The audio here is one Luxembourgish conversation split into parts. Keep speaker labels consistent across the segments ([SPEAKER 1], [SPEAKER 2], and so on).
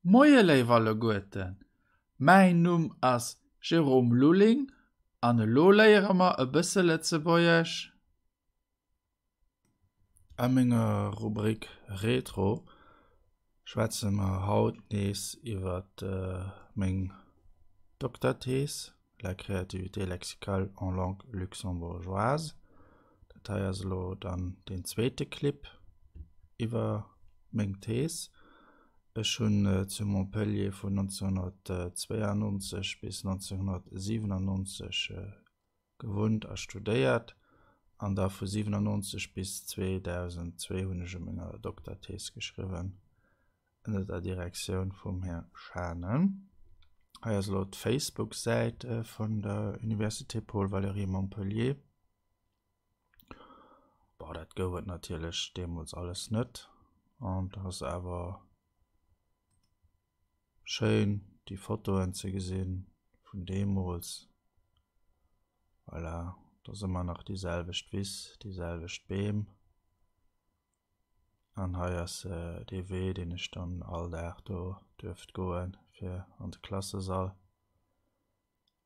[SPEAKER 1] Moie léif alleguerten, mäin Numm ass Jérôme Lulling an elo léiere mer e bësse Lëtzebuergesch. A menger Rubrik Retro schwätze mer haut nees iwwer meng Dokterthees La créativité lexicale en langue luxembourgeoise. Dat hei ass elo dann deen zweete Clip iwwer meng Thees. Ech hunn zu Montpellier vun 1992 bis 1997 gewunnt a studéiert an da vu 97 bis 2002 hunn ech u menger Dokterthees geschriwwen ënner der Direktioun vum Här Schanen. Hei ass elo d'Facebook-Säit vun der Université Paul Valéry Montpellier. Bon, dat gouf et natierlech deemools alles net. An et ass awer schéin, déi Fotoen ze gesinn vun deemools. Voilà, et ass ëmmer nach déi selwecht Wiss, déi selwecht Beem. An hei ass dee Wee, deen ech dann all Dag do duerft goen, fir an de Klassesall.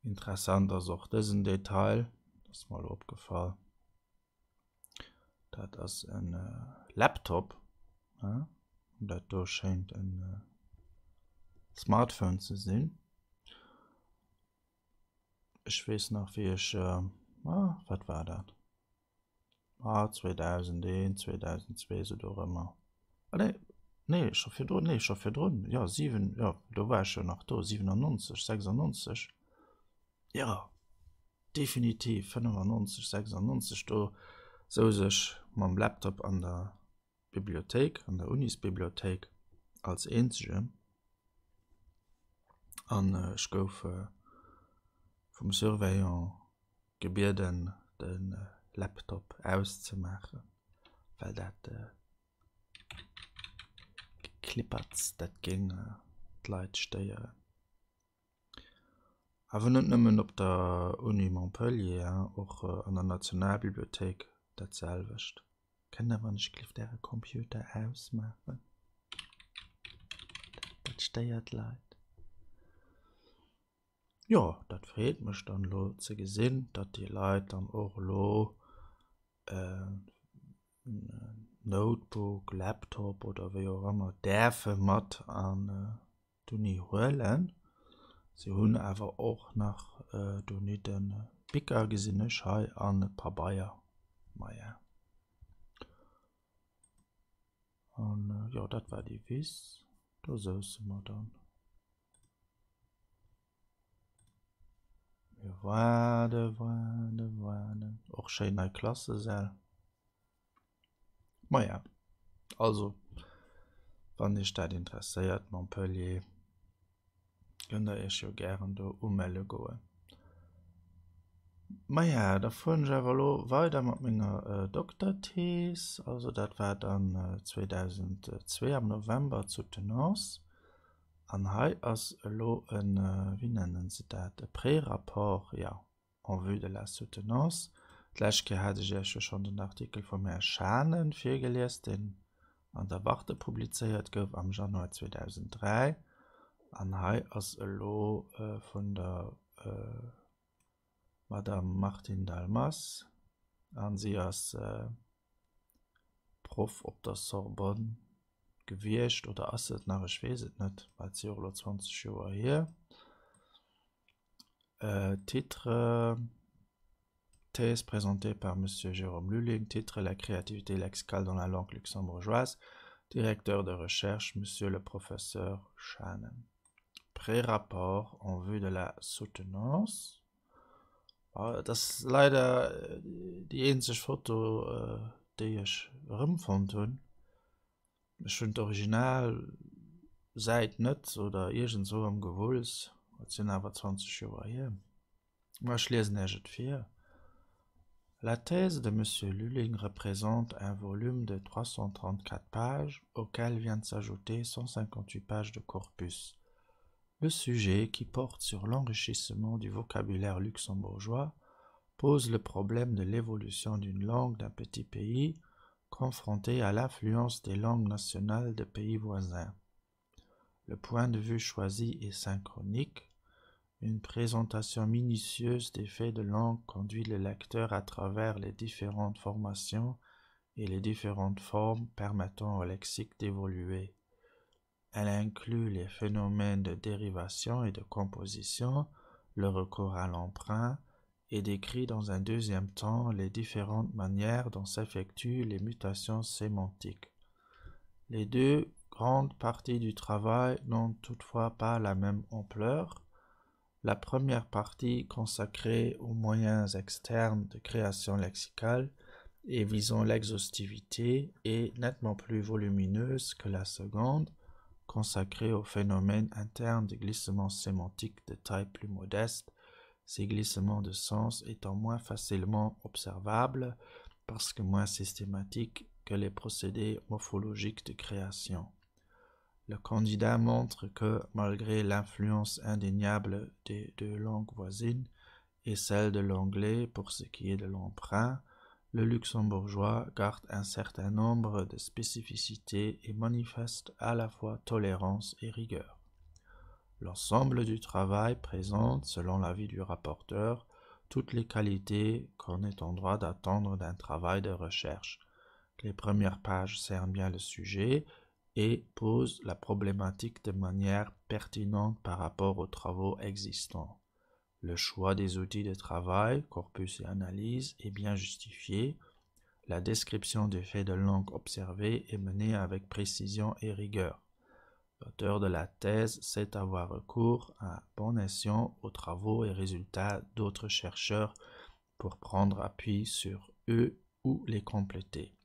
[SPEAKER 1] Interessant ass och dësen Detail, ass mer elo opgefall. Dat ass en Laptop, dat do schéint en Smartphone ze sinn. Ech weess nach wéi ech, ah wat war dat? Ah, 2001, 2002, esou dorëmmer. Ah nee, nee, scho virdrun, nee, scho virdrun, jo, 7, jo, do war ech jo nach do, 97, 96, jo, definitiv 95, 96, do souz ech mam Laptop an der Bibliothéik, an der Unisbibliothéik als eenzegen an ech gouf vum Surveillant gebieden de Laptop auszemaachen, well dat Geklipperts, dat géing d'Leit stéieren. Awer net nëmmen op der Uni Montpellier, och an der Nationalbibliothéik dat selwecht. Kënnt der wann ech gelift äre Computer ausmaachen? Dat stéiert d'Leit. Jo, dat freet mech dann elo ze gesinn, datt déi Leit dann och elo en Notebook, Laptop oder wéi och ëmmer däerfe mat an d'Uni huelen. Se hunn awer och nach donidde Bicker gesinn ech hei an e Pabeier. Maja. An jo, dat war déi Wiss. Do sousse mer dann. Mir waarde, waarde, waarden. Och schéin nei Klassesäll. Maja, also wann iech dat interesséiert, Montpellier, kënnt der iech jo gären do umelle goen. Maja, da fueren ech awer elo weider mat menger Dokterthees. Also dat war dann 2002 am November zu Tenance. An hei ass elo en, wéi nennen se dat, e Prérapport, jo, en vue de la soutenance. D'lescht Kéier hat ech Iech jo schonn den Artikel vum Här Schanen virgelies, deen an der Warte publizéiert gouf am Januar 2003. An hei ass elo vun der Madame Martine Dalmas, a si ass Proff op der Sorbonne gewiescht, oder ass et nach, ech weess et net, well et si jo elo 20 Joer hier. Titre, Thèse présentée par Monsieur Jérôme Lulling, Titre, La créativité lexicale dans la langue luxembourgeoise, Directeur de recherche, Monsieur le professeur Schanen. Prérapport en vue de la soutenance. Et ass leider déi eenzeg Foto, déi ech erëmfonnt hunn. Ech hunn d'Original Säit net oder iergendswou am Gewulls, et sinn awer 20 Joer hier, ma ech liesen Iech et vir, La thèse de Monsieur Lulling représente un volume de 334 pages auquel viennent s'ajouter 158 pages de corpus. Le sujet, qui porte sur l'enrichissement du vocabulaire luxembourgeois, pose le problème de l'évolution d'une langue d'un petit pays confrontée à l'influence des langues nationales de pays voisins. Le point de vue choisi est synchronique. Une présentation minutieuse des faits de langue conduit le lecteur à travers les différentes formations et les différentes formes permettant au lexique d'évoluer. Elle inclut les phénomènes de dérivation et de composition, le recours à l'emprunt, et décrit dans un deuxième temps les différentes manières dont s'effectuent les mutations sémantiques. Les deux grandes parties du travail n'ont toutefois pas la même ampleur. La première partie consacrée aux moyens externes de création lexicale et visant l'exhaustivité est nettement plus volumineuse que la seconde, consacrée au phénomène interne de glissement sémantique de taille plus modeste, ces glissements de sens étant moins facilement observables parce que moins systématiques que les procédés morphologiques de création. Le candidat montre que, malgré l'influence indéniable des deux langues voisines et celle de l'anglais pour ce qui est de l'emprunt, le luxembourgeois garde un certain nombre de spécificités et manifeste à la fois tolérance et rigueur. L'ensemble du travail présente, selon l'avis du rapporteur, toutes les qualités qu'on est en droit d'attendre d'un travail de recherche. Les premières pages cernent bien le sujet et posent la problématique de manière pertinente par rapport aux travaux existants. Le choix des outils de travail, corpus et analyse, est bien justifié. La description des faits de langue observés est menée avec précision et rigueur. L'auteur de la thèse sait avoir recours à bon escient aux travaux et résultats d'autres chercheurs pour prendre appui sur eux ou les compléter.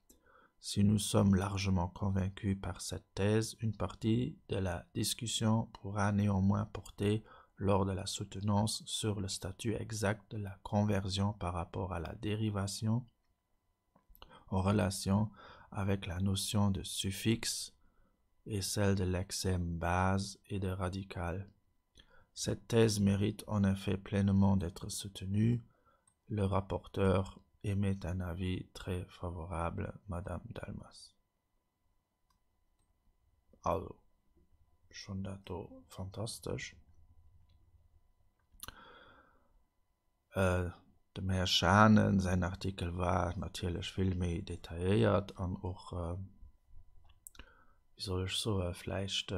[SPEAKER 1] Si nous sommes largement convaincus par cette thèse, une partie de la discussion pourra néanmoins porter lors de la soutenance sur le statut exact de la conversion par rapport à la dérivation en relation avec la notion de suffixe et celle de lexème base et de radical. Cette thèse mérite en effet pleinement d'être soutenue. Le rapporteur émet un avis très favorable, Madame Dalmas. Also, schonn dat do fantastesch. Dem Här Schanen säin Artikel war natierlech vill méi detailléiert an och, wéi soll ech soen, vläicht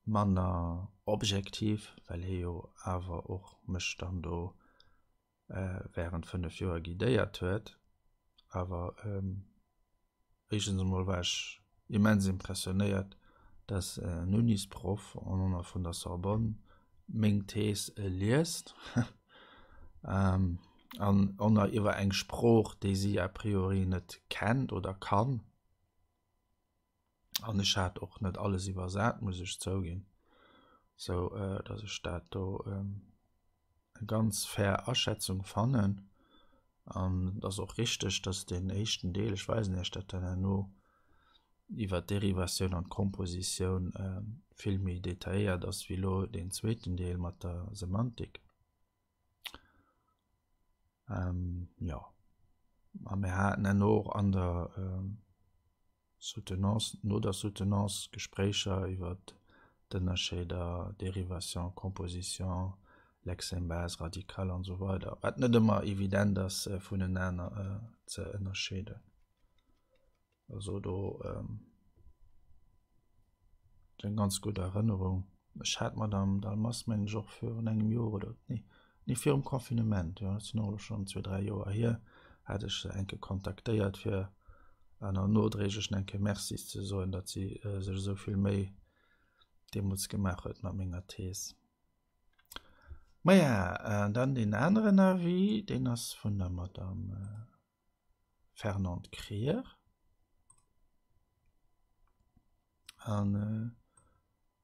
[SPEAKER 1] manner objektiv, well hie jo awer och mech dann do während 5 Joer guidéiert huet. Awer éischtens emol war ech immens impressionéiert, dass en Unisproff an och nach vun der Sorbonne meng Thees liest an och nach iwwer eng Sprooch, déi si a priori net kennt oder kann. An ech hat och net alles iwwersat, muss ech zouginn, sou datt ech dat do eng ganz fair Aschätzung fannen. An et ass och richteg, datt deen éischten Deel, ech weisen Iech dat dann herno, iwwer d'Derivatioun an d'Kompositioun vill méi detailléiert ass wéi elo deen zweeten Deel mat der Semantik. Jo, a mir haten herno och an der Soutenance, no der Soutenance Gespréicher iwwer d'Ënnerscheeder Dérivation, Composition, Lexème base, Radical an esou weider, wat net ëmmer evident ass vunenaner ze ënnerscheeden. Also do eng ganz gutt Erënnerung. Ech hat d'Madame Dalmas mengen ech och virun engem Joer oder nee, nee virum Confinement, jo dat sinn och elo schonn zwee, dräi Joer hier, hat ech se eng Kéier kontaktéiert fir aner nodréiglech eng Kéier Merci ze soen, datt si sech esou vill Méi deemools gemaach huet mat menger Thees. Maja, dann deen aneren Avis, deen ass vun der Madame Fernande Krier. An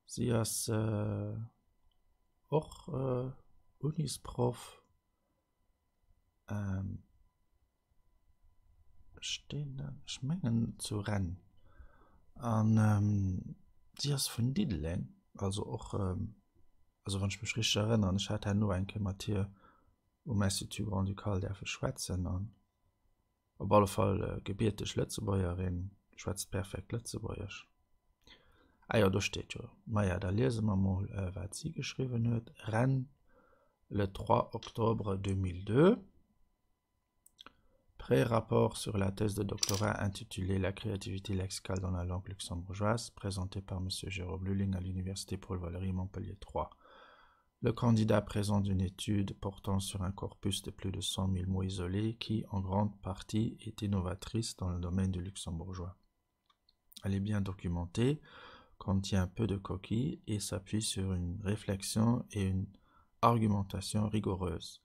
[SPEAKER 1] si ass och Unisproff. Ech mengen zu Rennes. An si ass vun Diddeleng, also och, also wann ech mech richteg erënneren, ech hat herno eng Kéier mat hir um Institut Grand-Ducal däerfe schwätzen an op alle Fall gebierteg Lëtzebuergerin, schwätzt perfekt Lëtzebuergesch. Ah jo, do steet jo. Maja, da liese mer mol, wat si geschriwwen huet. Rennes, le 3 octobre 2002. Pré-rapport sur la thèse de doctorat intitulée La créativité lexicale dans la langue luxembourgeoise, présentée par Monsieur Jérôme Lulling à l'Université Paul Valéry Montpellier 3. Le candidat présente une étude portant sur un corpus de plus de 100 000 mots isolés qui, en grande partie, est innovatrice dans le domaine du luxembourgeois. Elle est bien documentée, contient peu de coquilles et s'appuie sur une réflexion et une argumentation rigoureuse.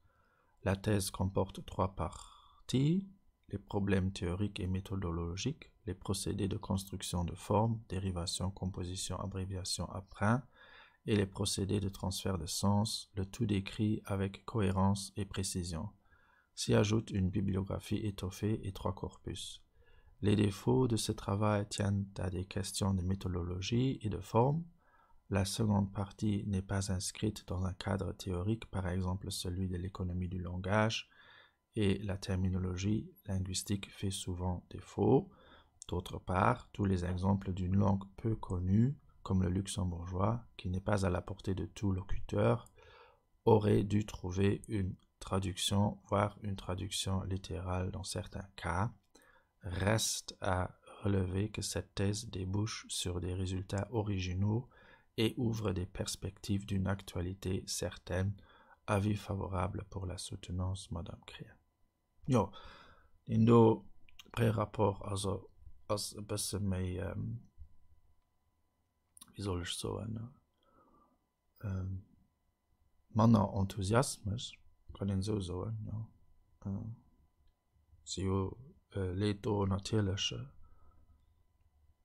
[SPEAKER 1] La thèse comporte trois parties, les problèmes théoriques et méthodologiques, les procédés de construction de formes, dérivation, composition, abréviation, emprunt, et les procédés de transfert de sens, le tout décrit avec cohérence et précision. S'y ajoute une bibliographie étoffée et trois corpus. Les défauts de ce travail tiennent à des questions de méthodologie et de forme. La seconde partie n'est pas inscrite dans un cadre théorique, par exemple celui de l'économie du langage, et la terminologie linguistique fait souvent défaut. D'autre part, tous les exemples d'une langue peu connue, comme le luxembourgeois, qui n'est pas à la portée de tout locuteur, auraient dû trouver une traduction, voire une traduction littérale dans certains cas. Reste à relever que cette thèse débouche sur des résultats originaux et ouvre des perspectives d'une actualité certaine. Avis favorable pour la soutenance, Madame Krier. Jo, deen do Prérapport also ass e bësse méi, wéi soll ech soen, manner Enthusiasmus, kann een esou soen, jo. Si hu leet do natierlech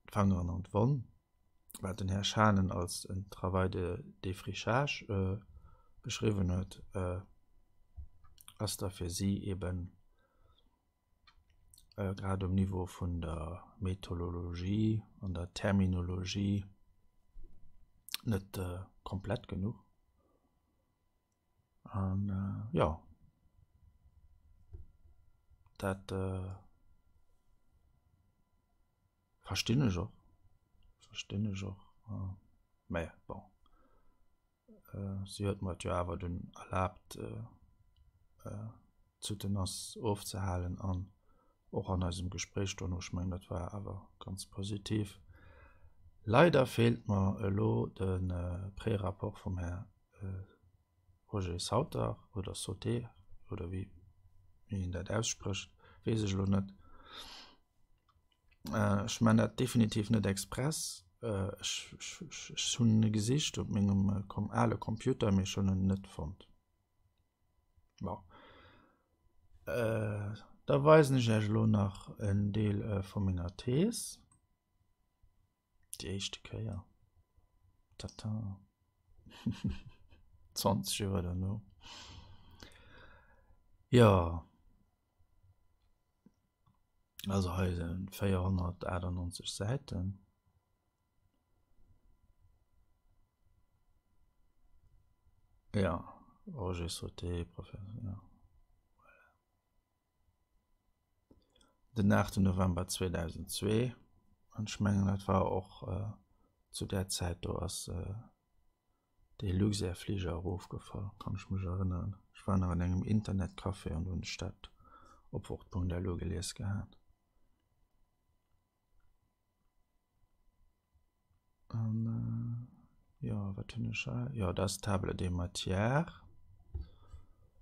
[SPEAKER 1] d'Fangeren an d'Wonn, wat den Här Schanen als en Travail de défrichage beschriwwen huet, ass da fir si eben grad um Niveau vun der Methodologie an der Terminologie net komplett genuch. An jo, dat verstinn ech och, verstinn ech och. Mä bon. Si huet mer et jo awer dunn erlaabt, d'Soutenance ofzehalen an och an eisem Gespréich dono, ech mengen, dat war awer ganz positiv. Leider feelt mer elo de Prérapport vum Här Roger Sauter oder Sauter oder wéi een dat aussprécht, weess ech elo net. Ech man dat definitiv net express. Ech ech hunn e gesicht op mengem ale Computer, mee ech hunn en net fonnt. Bon. Da weisen ech Iech elo nach en Deel vu menger Thees. Déi éischte Kéier. Tata. 20 Joer derno. Jo. Also hei sinn 498 Säiten. Ja, Roger Sauté, Professor, ja. Voilà. Den 8. November 2002, an ech mengen dat war och äh, zu där Zäit do ass äh, Dee Luxair-Fliger erofgefall, kann ech mech erënneren. Ech war nach an engem Internetcafé an do hunn ech dat op Wort.lu gelies gehat. An jo, wat hunn ech hei? Jo, dat ass d'Table des matières.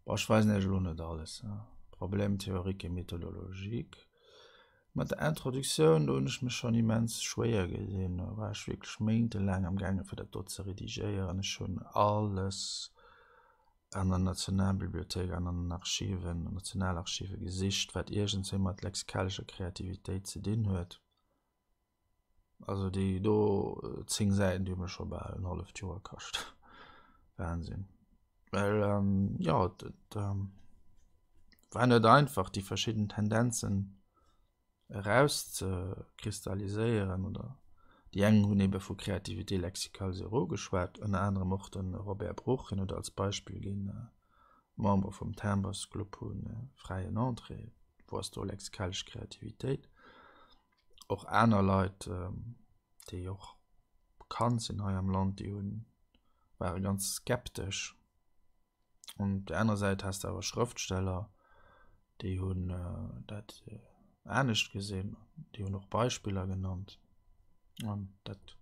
[SPEAKER 1] Bon, ech weisen iech elo net alles, Problèmes théoriques et méthodologiques. Mat der Introductioun, do hunn ech mech schonn immens schwéier gedinn. Do war ech wierklech méintelaang am gaange fir dat do ze redigéieren. Ech hunn alles an der Nationalbibliothéik an an den Archiven, Nationalarchive gesicht, wat iergendswéi mat lexikalescher Kreativitéit ze dinn huet. Also déi do 10 Säiten, déi hu mech scho bal en halleft Joer kascht. Wahnsinn. Well jo, et war net einfach déi verschidden Tendenzen erauszekristalliséieren oder déi eng hunn ebe vu Créativité lexicale zéro geschwat, ënner anerem och de Robert Bruch, hien huet als Beispill ginn, Member vum Timbers Club hu fräien Entrée, wou ass do lexikalesch Kreativitéit? Och aner Leit, déi och. bekannt sinn hei am Land, déi hunn, ware ganz skeptesch. An op der anerer Säit has de awer Schrëftsteller, déi hunn dat anescht gesinn, déi hunn och Beispiller genannt. An dat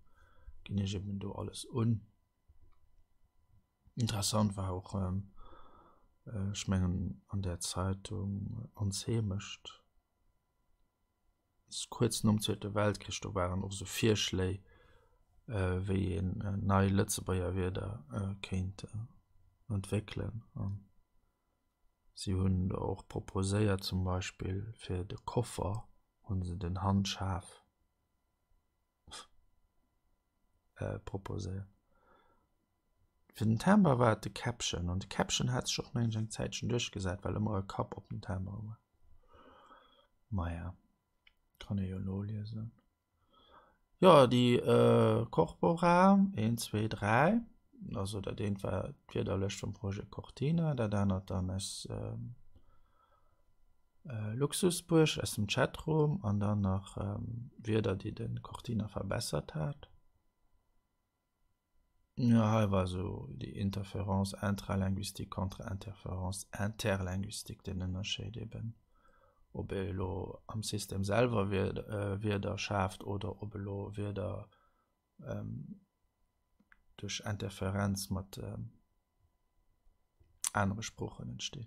[SPEAKER 1] ginn ech eben do alles un. Interessant war och, ech mengen an där Zeitung Ons Heemecht, kuerz nom Zweete Weltkrich, do waren och esou Virschléi, wéi een nei Lëtzebuerger Wierder kéint entwéckelen. An si hunn do och proposéiert, zum Beispill fir de Koffer hu se den Handschaf proposéiert. Fir den Timber war et de Käppchen, an de Käppchen hat sech och mengen ech eng Zäitchen duerchgesat, well ëmmer e Kapp op dem Timber war. Maja, kann ee jo noliesen. Jo, déi Corpora, een, zwee, dräi, also dat eent war d'Wiederlëscht vum Projet Cortina, dat anert dann aus Luxusbuerg, aus dem Chatroom, an dann nach Wierder, déi de Cortina verbessert hat. Jo, hei war esou déi Interférence intralinguistique contre Interférence interlinguistique den Ënnerscheed eben, ob ee elo am System selwer Wierder schaaft oder ob elo Wierder duerch Interferenz mat anere Sproochen entstinn.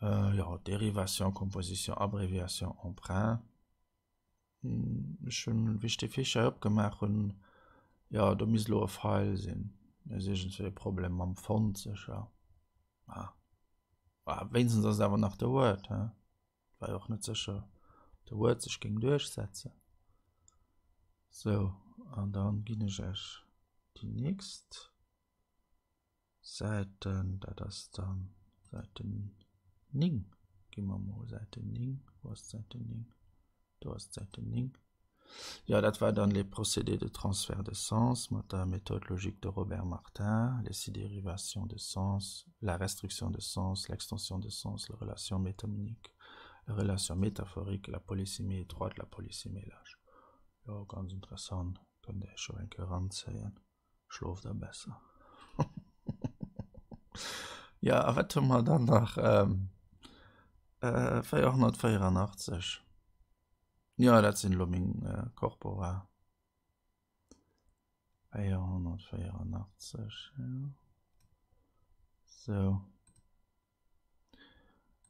[SPEAKER 1] Jo, Dérivation, Composition, Abréviation, Emprunt. Ech hunn, wéi ech dee Fichier hei opgemaach hunn, jo do misst elo e Feil sinn. Do ass iergendwéi e Problem mam Font sécher. Ah, ah wéinstens ass et awer nach de Word, he? War jo och net sécher, ob de Word sech géing duerchsetzen. Sou, an dann ginn ech Iech déi nächst. Säiten, dat ass dann Säite 9, gi mer mol Säite 9, wou ass d'Säite 9? Do ass d'Säite 9. Jo, dat war dann les procédés de transfert de sens mat der Méthode logique de Robert Martin, les six dérivations de sens, la restriction de sens, l'extension de sens, la relation métonymique, la relation métaphorique, la polysémie étroite, la polysémie large. Jo, ganz interessant, kënnt Dir Iech jo eng Kéier eranzéien. Schlooft der besser. Ja, a wat hu mer dann nach? Ähm, äh, 484. Ja, dat sinn elo meng äh, Corpora. 484, ja. So.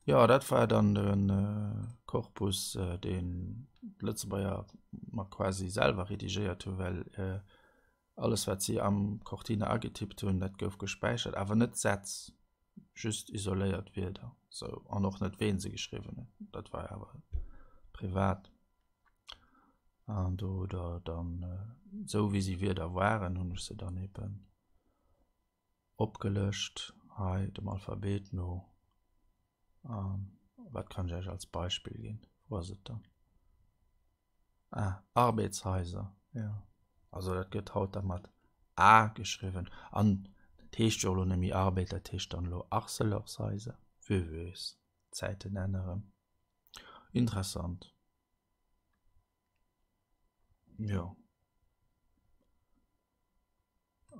[SPEAKER 1] Jo, dat war dann de Korpus, deen d'Lëtzebuerger mer quasi selwer redigéiert hunn, well alles, wat si am Cortina agetippt hunn, dat gouf gespäichert, awer net d'Sätz, just isoléiert Wierder, sou, an och net ween se geschriwwen huet, dat war awer privat. An do hutt Der dann, sou wéi si Wierder waren, hunn ech se dann eben Opgelëscht hei dem Alphabet no. An wat kann ech Iech als Beispill ginn? Wou ass et dann? Ah, Arbeitshaiser, jo. Also dat gëtt haut da mat A geschriwwen. An dat heescht jo elo net méi Arbeit, dat heescht dann elo Arcelorshaiser. Wie weess, d'Zäiten änneren. Interessant. Jo.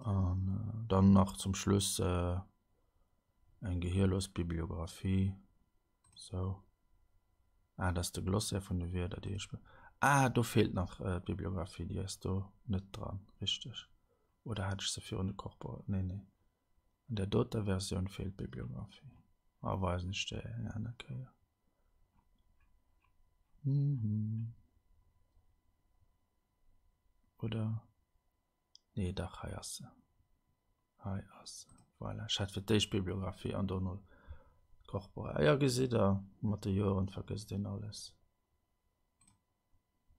[SPEAKER 1] An dann nach zum Schluss eng gehirlos Bibliographie. Sou. Ah, dat ass de Glossaire vun de Wierder, déi ech. Ah, do feelt nach d'Bibliographie, déi ass do net dran, richteg. Oder hat ech se virun de Corpora? Nee, nee. An där doter Versioun feelt d'Bibliographie. Ah, weisen ech déi eng aner Kéier. Mhm. Oder? Nee, dach, hei ass se. Hei ass se. Voilà. Ech hat fir d'éischt Bibliographie an dono d'Corpora. Ja, gesitt Der, mat de Joren vergësst een alles.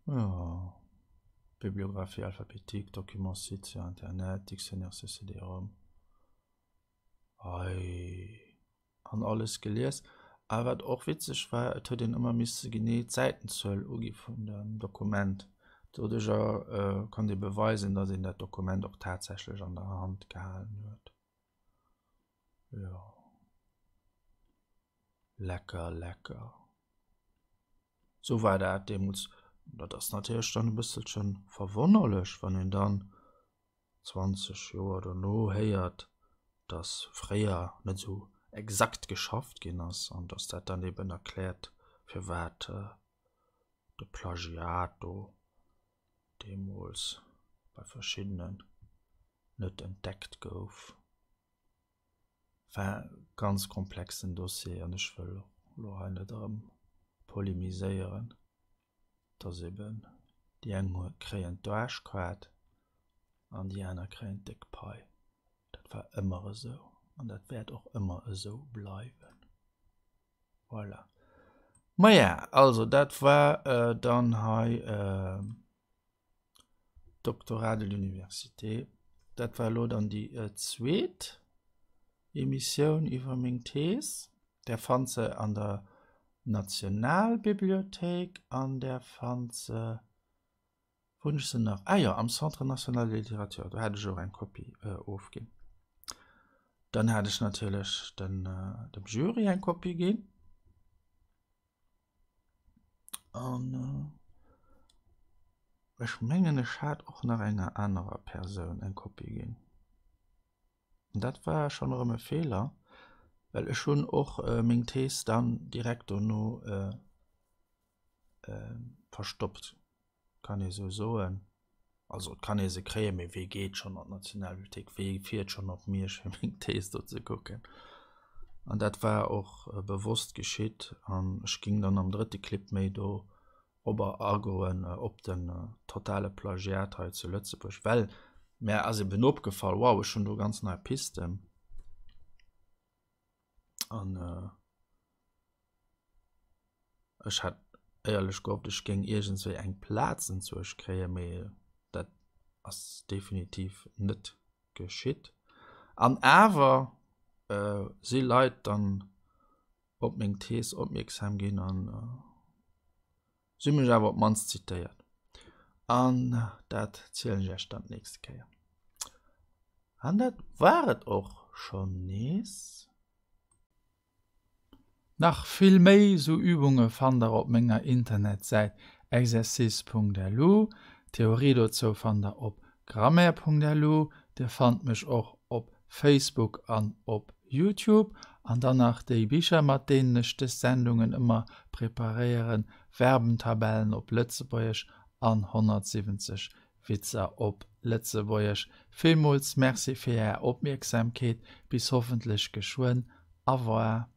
[SPEAKER 1] Jo. Bibliographie alphabétique, Documents, Sites sur Internet, Dictionnaire sur CD-ROM. Ei. An alles gelies. A wat och witzeg war, et huet een ëmmer misse genee d'Säitenzuel ugi vun dem Dokument. Doduercher konnt ee beweisen, datt een dat Dokument och tatsächlech an der Hand gehalen huet. Jo. Lecker, lecker. Sou war dat deemools. Dat ass natierlech dann e bësselche verwonnerlech, wann een dann 20 Joer dono héiert, datt fréier net esou exakt geschafft ginn ass an datt dat dann eben erkläert, firwat de Plagiat do deemools bei verschiddenen net entdeckt gouf. Enfin, ganz komplexen Dossier an ech wëll elo hei net erëm polemiséieren, dass eben déi eng kréien d'Aarschkaart an déi aner kréien d'déck Pai. Dat war ëmmer esou an dat wäert och ëmmer esou bleiwen. Voilà. Maja, also dat war dann hei Doctorat de l'université. Dat war elo dann déi zweet Emissioun iwwer meng Thees. Där fannt se an der Nationalbibliothéik an där fannt se, wou hunn ech se nach? Ah jo, am Centre national de littérature, do hat ech och eng Kopie ofginn. Dann hat ech natierlech den dem Jury eng Kopie ginn. An ech mengen ech hat och nach enger anerer Persoun eng Kopie ginn. An dat war schonn erëm e Feeler, well ech hunn och meng Thees dann direkt dono verstoppt, kann ee sou soen. Also et kann ee se kréien, mee wee geet schonn an d'Nationalbibliothéik, wee fiert schonn op Miersch fir meng Thees do ze kucken? An dat war och bewosst geschitt an ech géing dann am drëtte Clip méi do robber agoen op den totale Plagiat hei zu Lëtzebuerg, well mär ass eben opgefall, wow, ech hunn do ganz nei Pisten an Ech hat éierlech gehofft, ech géing iergendswéi eng Plaz entzuecht kréien, mee dat ass definitiv net geschitt. An awer si Leit dann op meng Thees opmierksam ginn an si hu mech awer op d'mannst zitéiert. An dat zielen ech iech dann d'nächste Kéier. An dat war et och schonn nees. Nach vill méi sou Übunge fannt der op menger Internetsäit exercice.lu. D'Theorie dozou fannt der op grammaire.lu. Dir fannt mech och op Facebook an op Youtube. An dann nach déi Bicher mat deenen ech des Sendungen ëmmer preparéieren, Verbentabellen op Lëtzebuergesch an 170 Witzer op Lëtzebuergesch. Villmools Merci fir Är Opmierksamkeet. Bis hoffentlech geschwënn. Au revoir.